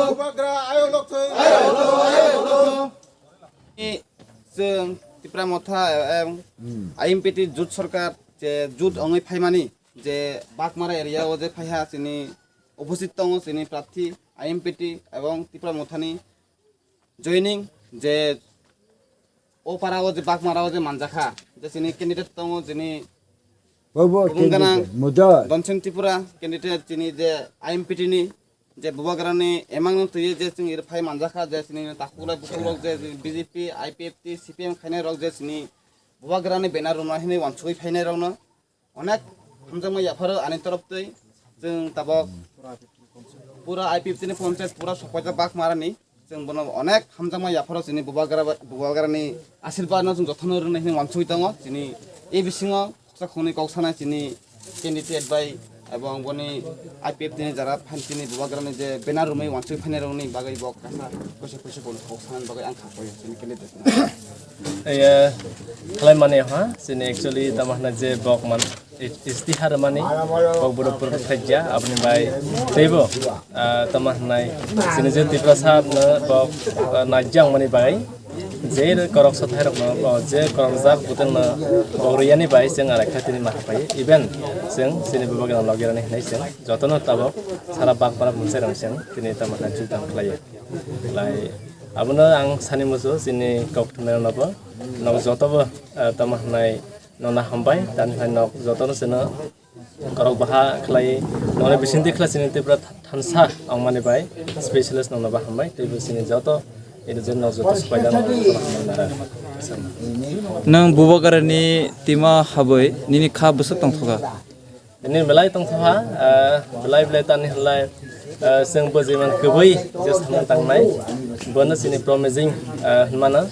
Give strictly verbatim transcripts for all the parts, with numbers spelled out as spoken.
Bubagra ayo lokthai. Chwng Tipra Motha, em, I M P T jut sarkar je jut wngwi phaimani, je Bagmara area o je phaiha chini opposite tongo chini prarthi I M P T ebong Tipra Mothani joining je o para o je Bagmara o je manjakha, je chini candidate tongo chini Bobo Kubun ganang candidate, Mudar. Donsing Tripura candidate chini je I M P T ni je Bubagrani emang no twi je chini phai manjakha je chini takhuk lai bukhuk rok je B J P, I P F T, C P M khainai rok je chini Bubagrani banner rwna hinwi wansugwi phainai rokno onek hamjakma yapharo ani torop twi. Chwng tabok pura I P F T ni ponchayat pura sokpaijak Bagmarani. Chwng bono onek hamjakma yapharo chini Bubagra, Bubagrani asirbat no chwng jotono rwna hinwi wansugwi tongo. Chini e bisingo khoroksa khoroknwi kok sanai chini candidate bai ebong boni I P F T ni jara phan chini Bubagrani je banner rwmwi wansugwi phainai rokni bagwi bo kasa koisa koisa bono kok sanani bagwi ang kha koi chini candidate. Iya, khlai mani ha, chini actually tamo hwnna je bok man, is-, istihar mani, bok boro pura khaijya, aboni bai teibo, ah, tamo hwnna chini je Tiprasa no bok, ah, naijang mani bai, je korok sathai rok no, bo je korok jak buteng no bok riyani bai chwng arai kha tini ma hapai, even chwng chini Bubagrani logi rani hinai chwng jotono tabok sara Bagmara mungsai rang chwng tini tamo hwnna chwng tang khlai. Lai, abono ang sani muchungo chini kok thumnairokno bo, nok jotobo, eh, tamo hwnai nokna hambai, tani hai nok jotono chwngno korok baha khlai, nokni bisingtwi khlai chini Tripura thansa wngmani bai specialist nokno bo hambai, teibo chini joto eno je nok joto swpaijak nokno jotono hambai nara. Nwng Bubagrani tima habwi nini kha bwswk tongthokha? Nini belai tongthokha, ah, belai belai tani hwnlai, ah, chwng bwjwi man kwbwi je samung tangnai, bono chini promising, ah, hwnmano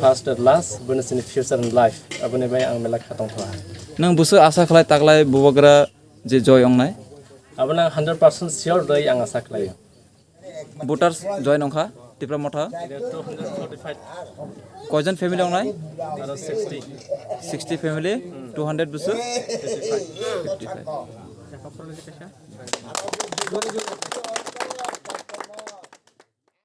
first and last, bono chini future and life, aboni bai ang belai kha tongthokha. Nwng bwswk asa khlai taklai Bubagra je joy wngnai? Abono ang hundred percent sure rwi ang asa khlaio. Voters join wngkha Tipra Motha. Two hundred forty-five. Koijon family wngnai? Aro sixty. Sixty family, two hundred bwswk? Fifty-five. Fifty-five.